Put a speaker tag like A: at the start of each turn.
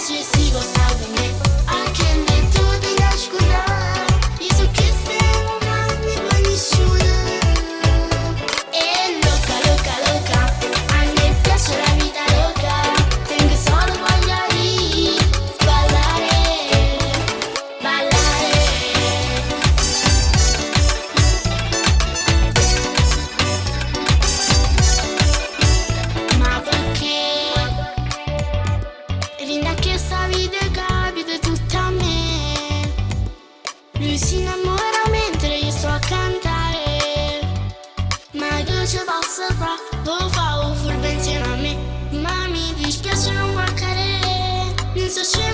A: piace si vuò sta cu me. A che me tu te la scurdà. Io so che stai non mi nessuno. E loca, loca, loca, a me piace la vita loca. Tengo solo voglia di ballare, ballare. Ma perché? Rinda che sta vita capita tutta a me. Lui si innamora mentre io sto a cantare. Ma che ci posso fare? Vuoi fare un furbo insieme a me? Ma mi dispiace non mancare. Non so scemo.